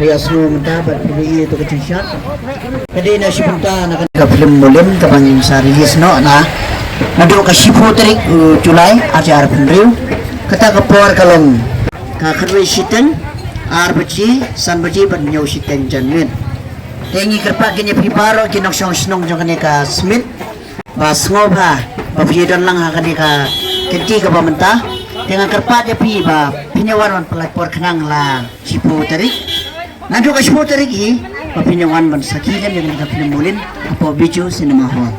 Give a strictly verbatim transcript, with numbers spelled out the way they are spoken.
Ïa sngewbha mynta bad phi ïa to ka jingshad. Ka dei na shi bynta na ka film Mulim ka ban sa release noh na naduh ka shiphew tarik u July ar hajar arphew hynriew. Kata ka por ka long ka khatwei shiteng, ar baje, san baje bad hynñiew shiteng janmiet. Te ngi kyrpad ïa phi baroh ki nongshong shnong jong kane ka Smit ba sngewbha ba phi don lang ha kane ka kynti kaba mynta. Te nga kyrpad ïa phi ba phin ïa wan wan pynlait por khnang la shiphew tarik. Naduh ka shiphew tarik hi ba phin ïa wan ban sakhi lem ïa kane ka film Mulim hapoh Bijou Cinema Hall.